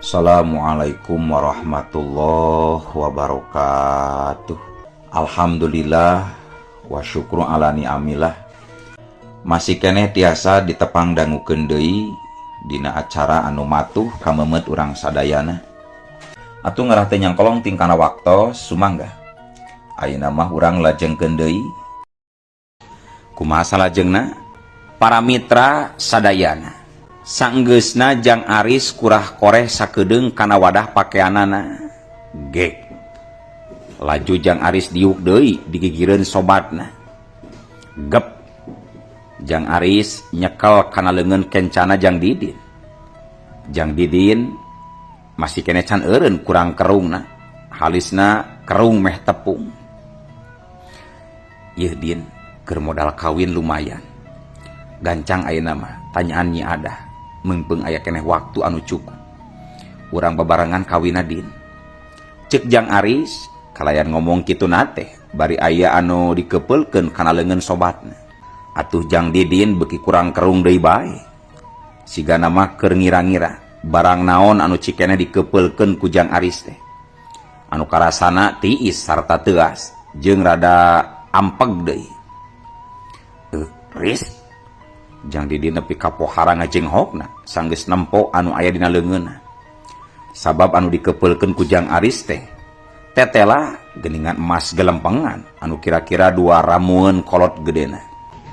Assalamualaikum warahmatullahi wabarakatuh. Alhamdulillah wa syukru ala ni'amillah. Masih keneh tiasa ditepang dangukeun deui dina acara anu matuh kameumeut urang sadayana. Atuh ngarah teu nyangkolong tingkana waktos, sumangga. Ayeuna mah urang lajengkeun deui. Kumaha salajengna? Para mitra sadayana. Sanggeusna Jang Aris kurah koreh sakedeung kana wadah pakeanana. Gek. Laju Jang Aris diuk deui digigireun sobatna. Gep. Jang Aris nyekel kana leungeun kencana Jang Didin. Jang Didin masih keneh can eureun kurang kerungna. Halisna kerung meh tepung. Yeuh Din, keur modal kawin lumayan. Gancang ayeuna mah tanyaan Nyi Adah. Meungpeung aya keneh waktu anu cukup. Urang babarengan kawinna, Din. Cek Jang Aris kalayan ngomong kitu teh bari aya anu dikepeulkeun kana leungeun sobatna. Atuh Jang Didin beuki kurang kerung deui bae. Sigana mah keur ngira-ngira barang naon anu cikene dikepeulkeun ku Jang Aris teh. Anu karasana tiis sarta teuas jeung rada ampeg deui. Riz, Jang Didin nepi ka pohara ngajenghokna sanggeus nempo anu aya dina leungeunna. Sabab anu dikepeulkeun ku Jang Aris teh tetela geningan emas gelempengan anu kira-kira dua ramueun kolot gedena.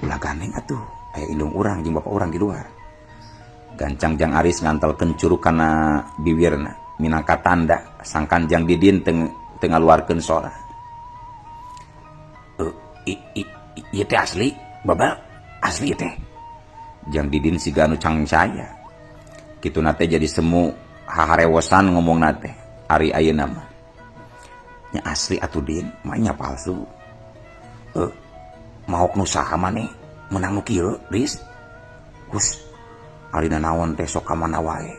Ulah gandeng atuh, aya indung urang jeung bapak urang di luar. Gancang Jang Aris ngantelkeun curug kana biwirna minangka tanda sangkan Jang Didin teu teu ngaluarkeun sora. I, i, ieu teh asli, Babal, asli ieu teh. Jang Didin siga anu cangcaya. Kituna teh jadi semu haharewosan ngomongna teh ari ayeuna mah. Nya asli atuh, Din, mah nya palsu. Maok nu saha maneh meunang nu kieu, Riz? Hus, ari naon teh sok ka mana wae.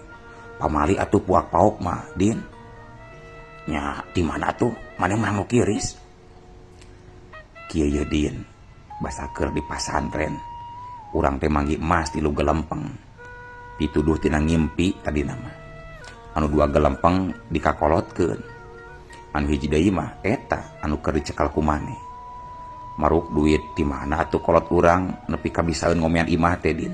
Pamali atuh puak paok mah, Din. Nya di mana atuh maneh meunang nu kieu, Riz? Kieu ye, Din, basa keur di pasantren. Urang teh manggih emas tilu gelempeng. Pituduh tina ngimpi tadina mah. Anu dua gelempeng dikakolotkeun. Anu hiji deui mah eta anu keur dicekal ku maneh. Maruk duit di mana atuh kolot urang nepi ka bisaeun ngomean imah teh, Din?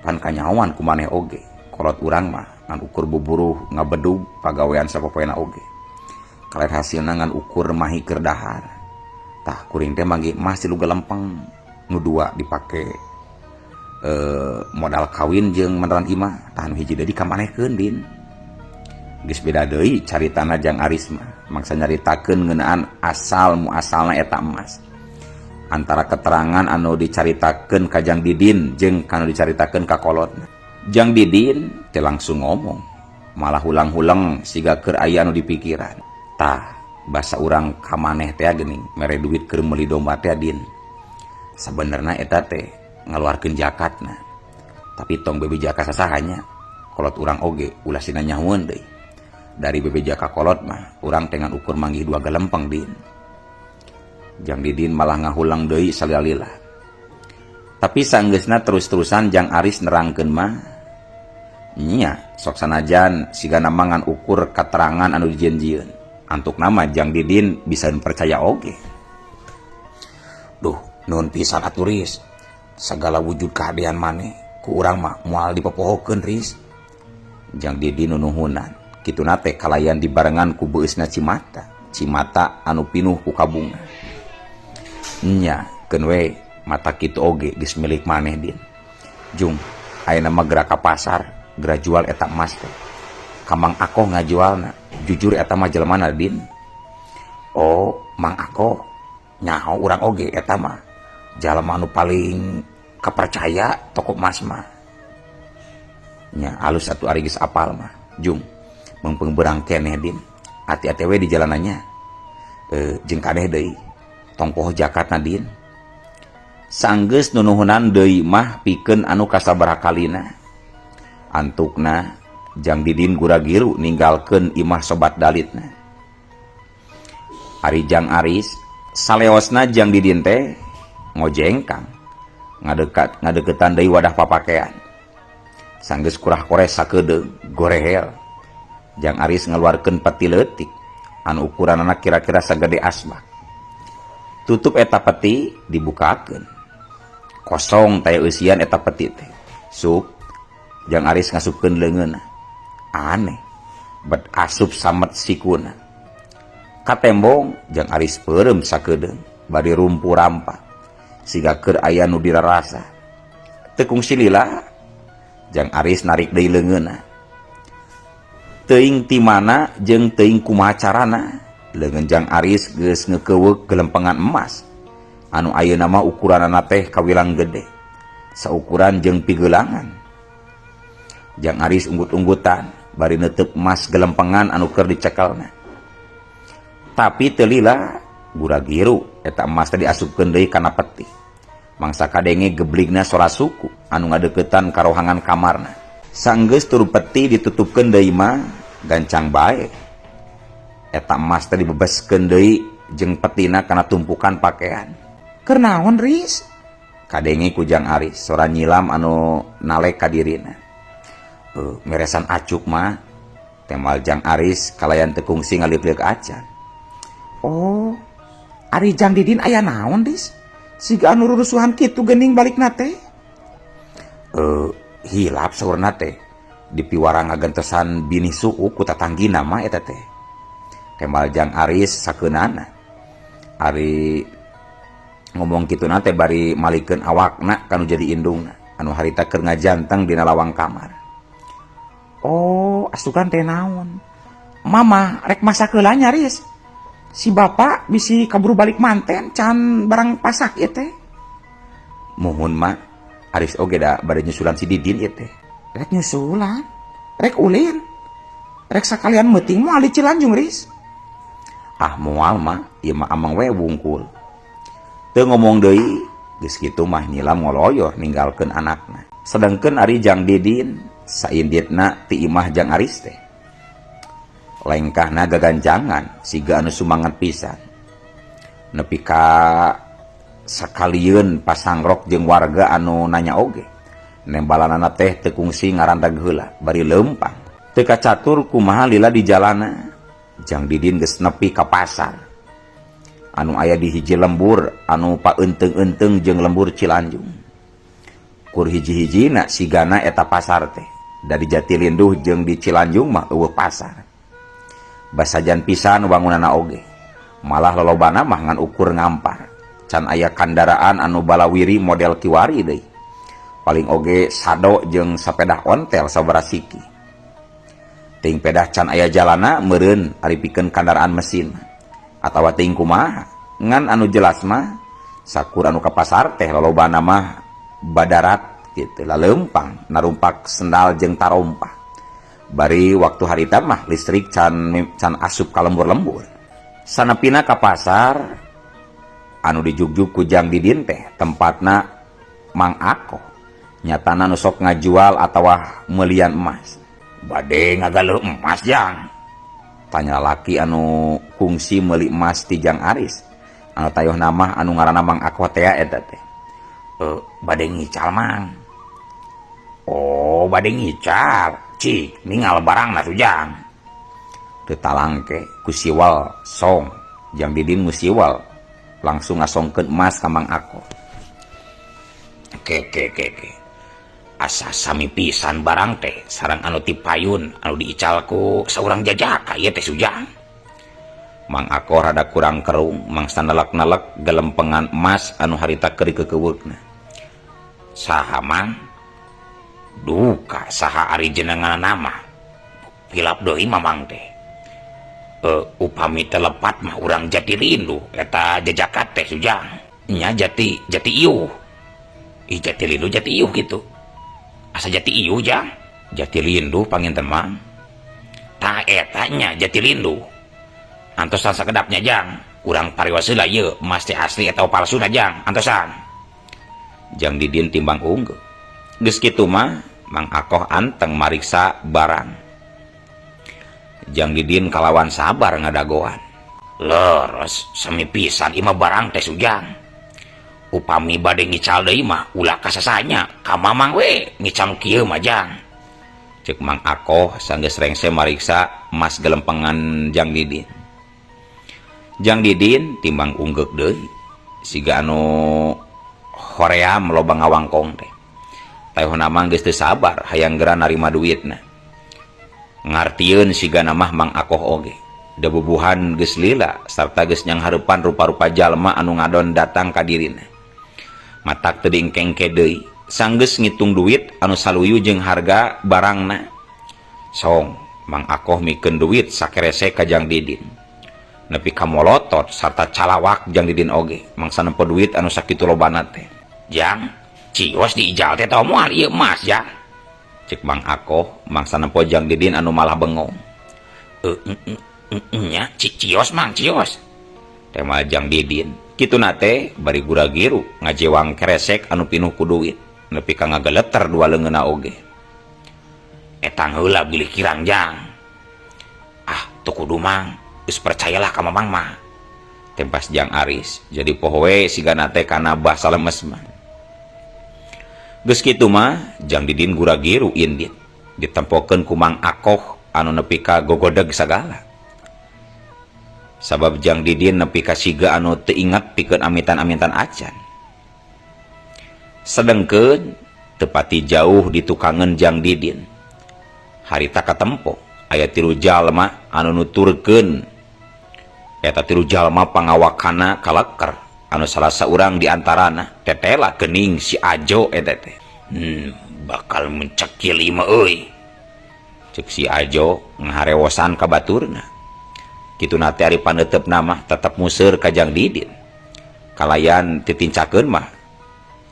Pan kanyahoan ku maneh oge. Kolot urang mah ngan ukur buburuh ngabedug pagawean sapopoena oge. Kaler hasilna ngan ukur mahi keur dahar. Tah, kuring teh manggih emas tilu gelempeng. Nu dua dipake modal kawin jeung meneran imah. Tah, anu hiji deui dikamanehkeun, Din. Geus beda deui caritana Jang Aris mah. Mangsa nyaritakeun ngeunaan asal muasalna eta emas. Antara keterangan anu dicaritakeun ka Jang Didin jeung kanu dicaritakeun ka kolotna. Jang Didin teh langsung ngomong, malah hulang-huleng siga keur aya anu dipikiran. Tah, basa urang ka maneh teh geuning mere duit keur meuli domba teh, Din. Sabenerna eta teh ngaluarkeun jakatna. Tapi tong bebeja ka sasaha nya. Kolot urang oge ulah sina nyahoeun deui. Dari bebeja ka kolot mah urang teh ngan ukur manggih dua gelempeng, Din. Jang Didin malah ngahulang deui salila-lila. Tapi sanggeusna terus-terusan Jang Aris nerangkeun mah nya sok sanajan sigana ngan ukur katerangan anu dijieun-jieun. Antuk nama Jang Didin bisa percaya oge. Duh, nuhun pisan atuh, Riz. Segala wujud kahadean maneh ku urang mah moal dipopohokeun, Riz. Jang Didin nunuhunan. Kituna teh kalayan dibarengan ku beueusna cimata. Cimata anu pinuh ku kabunga. Nya, keun we mata kitu oge geus milik maneh, Din. Jung, ayeuna mah geura ka pasar, geura jual eta emas teh. Ka Mang Akoh ngajualna, jujur eta mah jelemana, Din. Oh, Mang Akoh, nyaho urang oge eta mah. Jalma anu paling kapercaya toko emas mah. Nya alus atuh ari geus apal mah. Jung, meungpeung beurang keneh, Din. Hati-hati we di jalanannya. Jeung kadeh deui. Tong poho jakatna, Din. Sanggeus nunuhunan deui mah pikeun anu kasabaraha kalina. Antukna Jang Didin gura-giru ninggalkeun imah sobat dalitna. Ari Jang Aris saleosna Jang Didin teh ngojengkang ngadeketan deui wadah papakean. Sanggeus kurah-kores sakedeung gorehel. Jang Aris ngaluarkeun peti leutik anu ukuranana kira-kira sagede asbak. Tutup eta peti dibukakeun. Kosong taya eusian eta peti teh. Sup Jang Aris ngasupkeun leungeunna. Aneh, bet asup samet sikuna. Katembong Jang Aris peureum sakedeung bari rumpu rampa. Siga keur aya nu dirarasa. Teu kungsi lila Jang Aris narik deui leungeunna. Teuing ti mana jeung teuing kumaha carana leungeun Jang Aris geus ngeukeweuk gelempengan emas anu ayeuna mah ukuranana teh kawilang gede saukuran jeung pigelangan. Jang Aris unggut-unggutan bari neuteub emas gelempengan anu keur dicekelna. Tapi teu lila gura-giru eta emas teh diasupkeun deui kana peti. Mangsa kadenge gebligna sora suku anu ngadeukeutan ka rohangan kamarna. Sanggeus turu peti ditutupkeun deui mah gancang bae. Eta emas teh dibebeskeun deui jeung petina kana tumpukan pakaian. Keur naon, Riz? Kadenge ku Jang Aris sora nyilam anu nalek ka dirina. Meresan acuk mah temal Jang Aris kalayan teu kungsi ngaliuk-liuk acan. Oh, ari Jang Didin aya naon, Riz? Siga anu rurusuhan kitu geuning balikna teh. Hilap saurna teh. Dipiwarang ngagentosan bini suuk ku tatanggina mah eta teh. Temal Jang Aris sakeunana. Ari ngomong kitu na teh bari malikeun awakna kanu jadi indungna anu harita keur ngajanteng dina lawang kamar. Oh, asukan teh naon? Mama rek masak heula nya, Riz. Si bapak bisi kaburu balik manten can barang pasak ieu teh. Muhun ma, Aris oge da bade nyusulan si Didin ieu teh. Rek nyusulan, rek ulin, rek sakalian meuting moal di Cilanjung, Riz. Ah moal mah, ieu mah amang we wungkul. Teu ngomong deui, geus kitu mah nyilam ngoloyor ninggalkeun anakna. Sedengkeun ari Jang Didin sainditna ti imah Jang Aris teh. Lengkahna gagancangan siga anu sumangat pisan. Nepi ka sakalieun pasangrok jeung warga anu nanya oge. Nembalanana teh teu kungsi ngarandag heula bari leumpang. Teu kacatur kumaha lila di jalana. Jang Didin geus nepi ka pasar anu aya di hiji lembur anu paeunteung-eunteung jeung lembur Cilanjung. Kur hiji-hijina sigana eta pasar teh. Dari Jatilinduh jeung di Cilanjung mah eueuh pasar. Basajan pisan wangunana oge. Malah lolobana mah ngan ukur ngampar. Can aya kandaraan anu balawiri model kiwari deui. Paling oge sado jeung sapedah ontel sabaraha siki. Ting pedah can aya jalana meureun ari pikeun kandaraan mesin. Atawa ting kumaha ngan anu jelas mah sakur anu ka pasar teh lolobana mah badarat gitu laleumpang narumpak sendal jeung tarompah. Bari waktu harita mah listrik can can asup ka lembur-lembur. Sanepina ka pasar anu dijugjug ku Jang Didin teh tempatna Mang Ako. Nyatana nu sok ngajual atawa meulian emas. Bade ngagaleuh emas, Jang? Tanya laki anu kungsi meuli emas ti Jang Aris. Anu tayoh nama anu ngaranna Mang Ako tea eta teh. Bade ngical, Mang. Oh, bade ngical. Cik, ningal barangna tuh, Jang. Teu talangke ku siwal song. Jang Didin musiwal langsung ngasongkeun emas ka Mang Ako. Ke ke ke ke. Asa sami pisan barang teh sareng anu ti payun anu diical ku saurang jajaka ieu teh, Sujang. Mang Ako rada kurang kerung mangsa nelek-nelek gelempengan emas anu harita keur dikeukeweukna. Saha, Mang? Duka saha ari jenengan mah. Hilap deui Mamang teh. Upami teu lepat mah urang Jatilinduh eta jajaka teh, Sujang. Nya jati jati iuh. Ih, Jatilinduh jati iuh gitu. Asa jati iuh, Jang? Jatilinduh panginten, Mang. Tah eta nya Jatilinduh. Antosan sakedapnya, Jang. Urang parios heula ieu emas teh asli atau palsu na, Jang. Antosan. Jang Didin timbang unggul. Geus kitu mah Mang Akoh anteng mariksa barang. Jang Didin kalawan sabar ngadagoan. Leres sami pisan imah barang teh, Sujang. Upami bade ngical deui mah ulah kasasanya ka Mamang we ngical kieu mah, Jang. Cek Mang Akoh sanggeus rengse mariksa emas gelempengan Jang Didin. Jang Didin timbang unggeuk deui siga anu hoream loba ngawangkong teh. Taehuna mah geus teu sabar hayang geura narima duitna. Ngartieun sigana mah Mang Akoh oge. Da bubuhan geus lila sarta geus nyanghareupan rupa-rupa jalma anu ngadon datang ka dirina. Matak teu diengke-engke deui. Sanggeus ngitung duit anu saluyu jeung harga barangna. Song Mang Akoh mikeun duit sakerese ka Jang Didin. Nepi ka molotot sarta calawak Jang Didin oge mangsa nempo duit anu sakitu lobana teh. Jang, cios diijal teh tau moal ieu emas, Jang. Cek Mang Akoh mangsa nempo Jang Didin anu malah bengong. Nya, cios Mang, cios. Tema Jang Didin. Kituna teh bari gura-giru ngajewang keresek anu pinuh ku duit. Nepi ka ngageleter dua leungeunna oge. Etang heula bilih kirang, Jang. Ah, teu kudu Mang, geus percayalah ka Mamang mah. Tempas Jang Aris, jadi poho we sigana teh kana basa lemes mah. Geus kitu mah Jang Didin gura-giru indit. Ditempokeun ku Mang Akoh anu nepi ka gogodeg sagala. Sabab Jang Didin nepi ka siga anu teu inget pikeun amitan-amitan acan. Sedengkeun tepati jauh ditukangeun Jang Didin. Harita katempo aya tilu jalma anu nuturkeun. Eta tilu jalma pangawakana kaleker anu salah saurang di antarana tetela geuning si Ajo eta teh. Bakal mencekil ieu mah euy. Ceuk si Ajo ngaharewosan ka baturna. Kituna teh ari paneuteup mah tetep museur ka Jang Didin. Kalayan titincakeun mah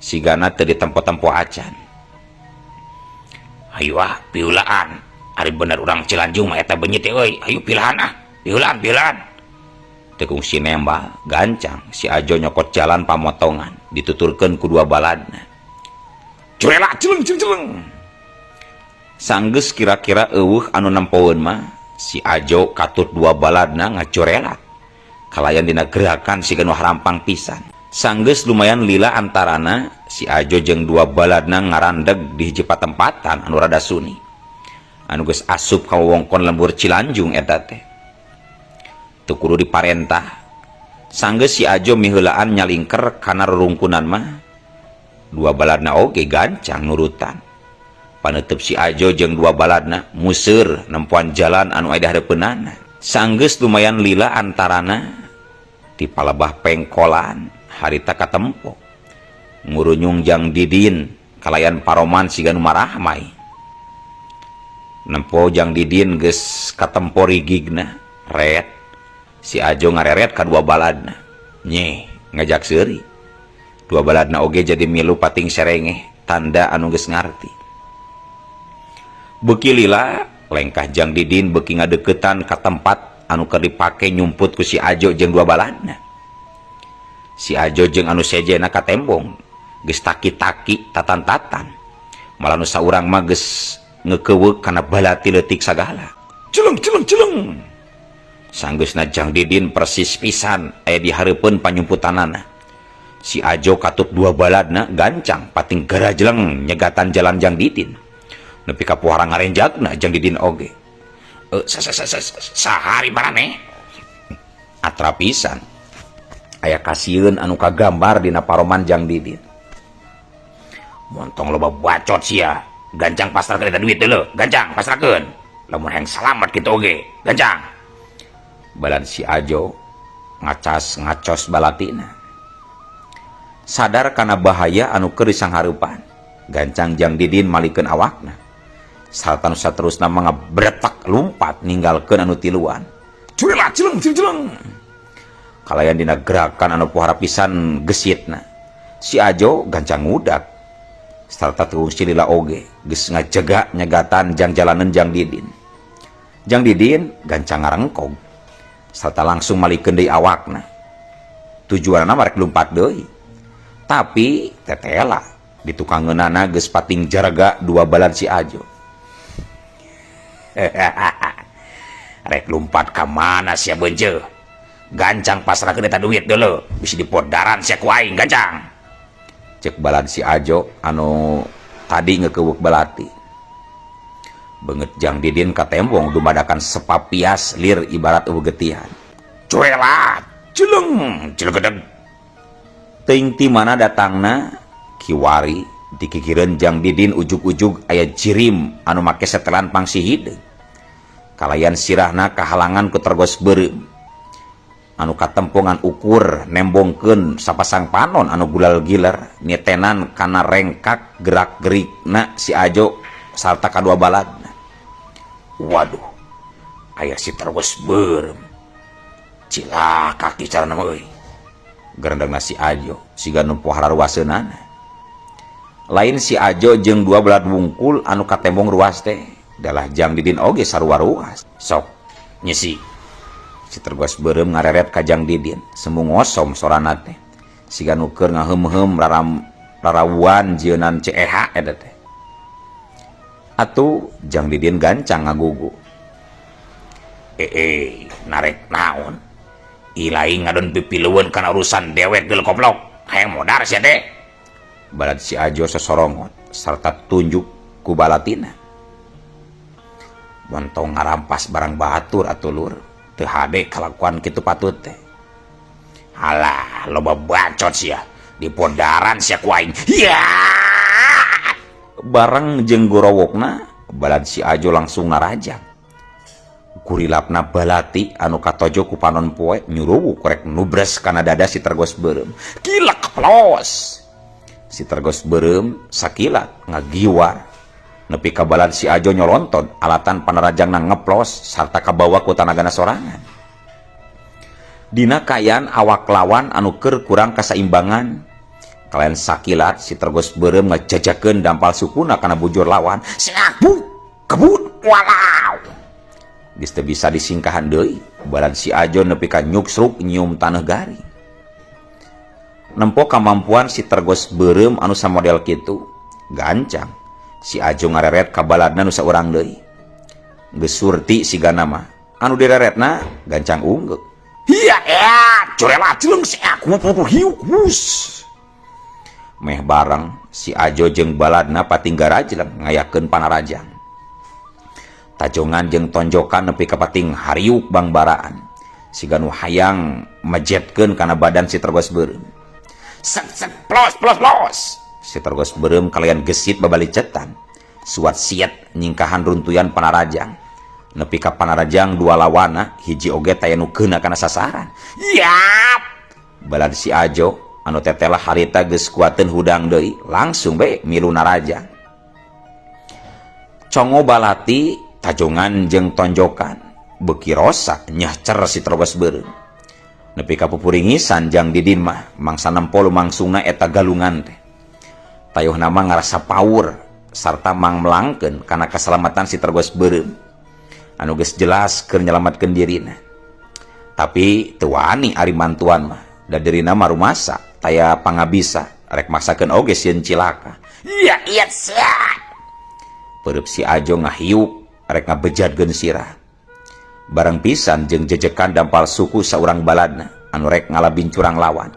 sigana teu ditempo-tempo acan. Hayu ah piulaan. Ari bener urang Cilanjung mah eta benyit teh euy. Hayu pilahan ah. Piulaan, piulaan. Teu kungsi nembal, gancang si Ajo nyokot jalan pamotongan dituturkeun ku dua baladna. Curela celeng celeng celeng. Sanggeus kira-kira eueuh anu nempoeun mah si Ajo katut dua baladna ngacorelat. Kalayan dina gerakan siga nu harampang pisan. Sanggeus lumayan lila antarana si Ajo jeung dua baladna ngarandeg di hiji patempatan anu rada suni. Anu geus asup ka wewengkon lembur Cilanjung eta teh. Teu kudu diparentah. Sanggeus si Ajo miheulaan nyalingker kana rurungkunan mah dua baladna oge gancang nurutan. Paneuteub si Ajo jeung dua baladna museur nempoan jalan anu aya di hareupeunana. Sanggeus lumayan lila antarana ti palebah pengkolan harita katempo. Ngurunyung Jang Didin kalayan paroman siga nu marahmai. Nempo Jang Didin geus katempo rigigna ret. Si Ajo ngareret ka dua baladna. Nyeh ngajak seuri. Dua baladna oge jadi milu pating serengeh tanda anu geus ngarti. Beuki lila lengkah Jang Didin beuki ngadeukeutan ka tempat anu keur dipake nyumput ku si Ajo jeung dua baladna. Si Ajo jeung anu sejena katembong geus taki-taki tatan-tatan. Malah nu saurang mah geus ngekeuweuk kana balati leutik sagala. Celeng celeng celeng. Sanggeusna Jang Didin persis pisan aya di hareupeun panyumputanana. Si Ajo katut dua baladna gancang pating garajleng nyegatan jalan Jang Didin. Nepi ka puhara ngarenjagna Jang Didin oge. Sahari maraneh. Atra pisan. Aya kasieun anu kagambar dina paroman Jang Didin. Montong loba bacot sia. Gancang pasrahkeun eta duit deuleu, gancang pasrahkeun. Lamun hayang salamet kitu oge, gancang. Balan si Ajo ngacas ngacos balatina. Sadar kana bahaya anu keur disanghareupan. Gancang Jang Didin malikeun awakna. Sarta nu saterusna mah ngabretak lumpat ninggalkeun anu tiluan. Curila celeng celeng celeng. Kalayan dina gerakan anu pohara pisan gesitna. Si Ajo gancang ngudak. Sarta teu si lila oge geus ngajega nyegatan jang jalanan Jang Didin. Jang Didin gancang ngarengkog. Sarta langsung malikeun deui awakna. Tujuanna mah rek lumpat deui. Tapi tetela ditukangeunana geus pating jaraga dua balad si Ajo. Rek lumpat ka mana sia beunjeuh? Gancang pasrahkeun eta duit deuleu, bisi dipodaran sia ku aing gancang. Cek balad si Ajo anu tadi ngekeuweuk balati. Beungeut Jang Didin katembong dumadakan sepapias lir ibarat eueuh getihan. Cuelat, jeleng, jelegedeg. Teuing ti mana datangna kiwari dikikireun Jang Didin ujug-ujug aya jirim anu make setelan pangsi hideung. Kalayan sirahna kahalangan ku tergos beureum. Anu katempongan ukur nembongkeun sapasang panon anu gulal giler nitenan kana rengkak gerak-gerikna si Ajo sarta kadua baladna. Waduh, aya si tergos beureum. Cilaka ki carana mah euy. Gerendengna si Ajo siga nu pohara ruaseunana. Lain si Ajo jeung dua balad wungkul anu katembong ruas teh, dalah Jang Didin oge sarua ruas. Sok nyisi. Si tergos beureum ngareret ka Jang Didin, semu ngosom sorana teh. Siga nu keur ngaheum-heum rarawuan jieunan CEH eta teh. Atuh Jang Didin gancang ngagugu. Narek naon? Ilaing ngadon pipilueun kana urusan dewek geul koplok. Hayang modar sia teh. Balad si Ajo sosorongot sarta tunjuk ku balatina. Montong ngarampas barang batur atuh lur. Teu hade kalakuan kitu patut teh. Halah, loba bacot sia. Dipodaran sia ku aing. Ya! Bareng jeung gorowokna, balad si Ajo langsung narajang. Kurilapna balati anu katojo ku panon poe nyuruwuk rek nubres kana dada si tergos beureum. Kilek plos. Si tergos beureum sakilat ngagiwar. Nepi ka balad si Ajo nyolonton alatan panarajangna ngeplos sarta kabawa ku tanagana sorangan. Dina kaayaan awak lawan anu keur kurang kasaimbangan, kalayan sakilat si tergos beureum ngajajakeun dampal sukuna kana bujur lawan. Seak buk kebut walau. Geus teu bisa disingkahan deui, balad si Ajo nepi ka nyuksruk nyium taneuh garing. Nempo kamampuan si tergos beureum anu samodel kitu, gancang si Ajo ngareret ka baladna nu saurang deui. Geus surti sigana mah, anu direretna gancang unggeuk. Hiya ya, curela jeleng seak hiuk hus. Meh bareng si Ajo jeung baladna pating garajleng ngayakeun panarajang. Tajongan jeung tonjokan nepi ka pating hariuk bangbaraan. Siga nu hayang mejetkeun kana badan si tergos beureum. Sek sek plos plos plos. Si tergos beureum kalayan gesit babalicetan. Suat siet nyingkahan runtuyan panarajang. Nepi ka panarajang dua lawana hiji oge taya nu keuna kana sasaran. Yap. Balad si Ajo anu tetelah harita geus kuateun hudang deui langsung bae milu narajang. Congo balati tajongan jeung tonjokan beuki rosak nyahcer si tergos beureum. Nepi ka pupuringisan Jang Didin mah mangsa nempo lumangsungna eta galungan teh. Tayuhna mah ngarasa paur sarta mangmelangkeun kana kasalamatan si tergos beureum anu geus jelas keur nyalamatkeun dirina. Tapi teu wani ari mantuan mah, da dirina mah rumasa taya pangabisa rek maksakeun oge sieun cilaka. Iya iya sia. Peureub si Ajo ngahiuk rek ngabejadkeun sirah. Bareng pisan jeung jejekan dampal suku saurang baladna anu rek ngalabin curang lawan.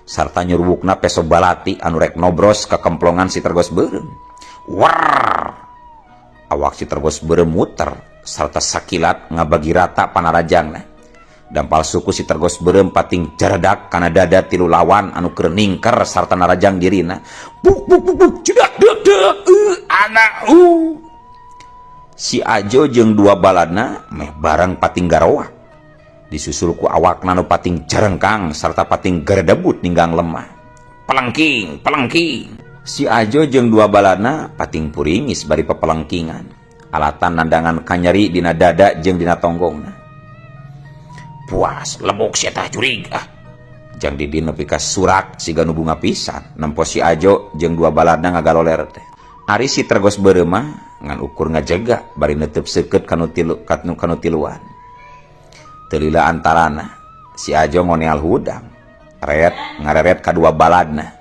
Sarta nyuruwukna peso balati anu rek nobros ka kemplongan si tergos beureum. War! Awak si tergos beureum muter sarta sakilat ngabagi rata panarajangna. Dampal suku si tergos beureum pating jaredak kana dada tilu lawan anu keur ningker sarta narajang dirina. Buk buk buk buk cedak dek dek anak u. Si Ajo jeung dua baladna meh bareng pating garoak. Disusul ku awakna nu pating jarengkang sarta pating garedebut ninggang lemah. Pelengking, pelengking. Si Ajo jeung dua baladna pating puringis bari pepelengkingan. Alatan nandangan kanyeri dina dada jeung dina tonggongna. Puas, lebok sia tah jurig ah. Jang Didin nepi ka surak siga nu bunga pisan nempo si Ajo jeung dua baladna ngagaloler teh. Ari si tergos beureum mah ngan ukur ngajega bari neuteub seukeut kanu tilu kanu kanu tiluan. Teu lila antarana si Ajo ngoneal hudang ret ngareret kadua baladna.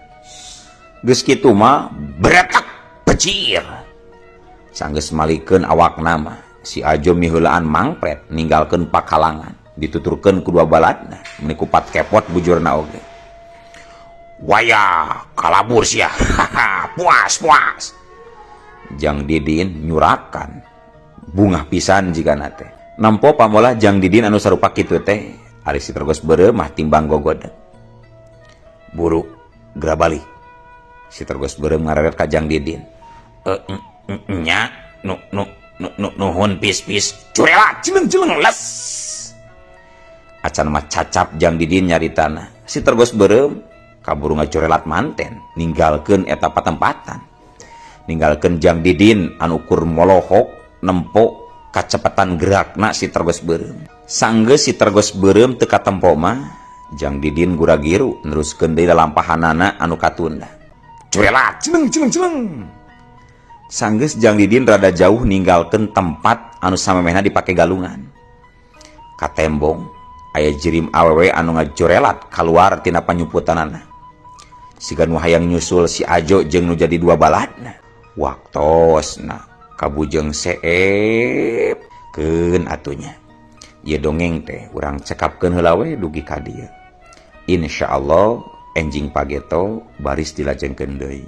Geus kitu mah bretek becir. Sanggeus malikeun awakna mah si Ajo miheulaan mangpret ninggalkeun pakalangan dituturkeun ku dua baladna meuni kupat kepot bujurna oge. Waya kalabur sia. Puas puas. Jang Didin nyurakan Bungah pisan jigana teh. Nempo pamolah Jang Didin anu sarupa kitu teh, ari si Tergos Beureum mah timbang gogodeg. Buru, geura balik. Si Tergos Beureum ngareret ka Jang Didin. E, nya, nu, nu, nu, nu, nuhun pis-pis. Curelat, jeleng-jeleng, les. Acan mah cacap Jang Didin nyaritana. Si Tergos Beureum kaburu ngacurelat manten, ninggalkeun eta patempatan. Ninggalkeun Jang Didin anu ukur molohok nempo kacepetan gerakna si Tergos Beureum. Sanggeus si Tergos Beureum teu katempo mah, Jang Didin gura-giru neruskeun deui lalampahanana anu katunda. Curelat, jeleng jeleng jeleng. Sanggeus Jang Didin rada jauh ninggalkeun tempat anu samemehna dipake galungan. Katembong aya jirim awewe anu ngajorelat kaluar tina panyumputanana. Siga nu hayang nyusul si Ajo jeung nu jadi dua baladna. Waktosna kabujeng seep keun atunya. Ieu dongeng teh urang cekapkeun heula we dugi ka dieu. Insyaallah enjing pageto baris dilajengkeun deui.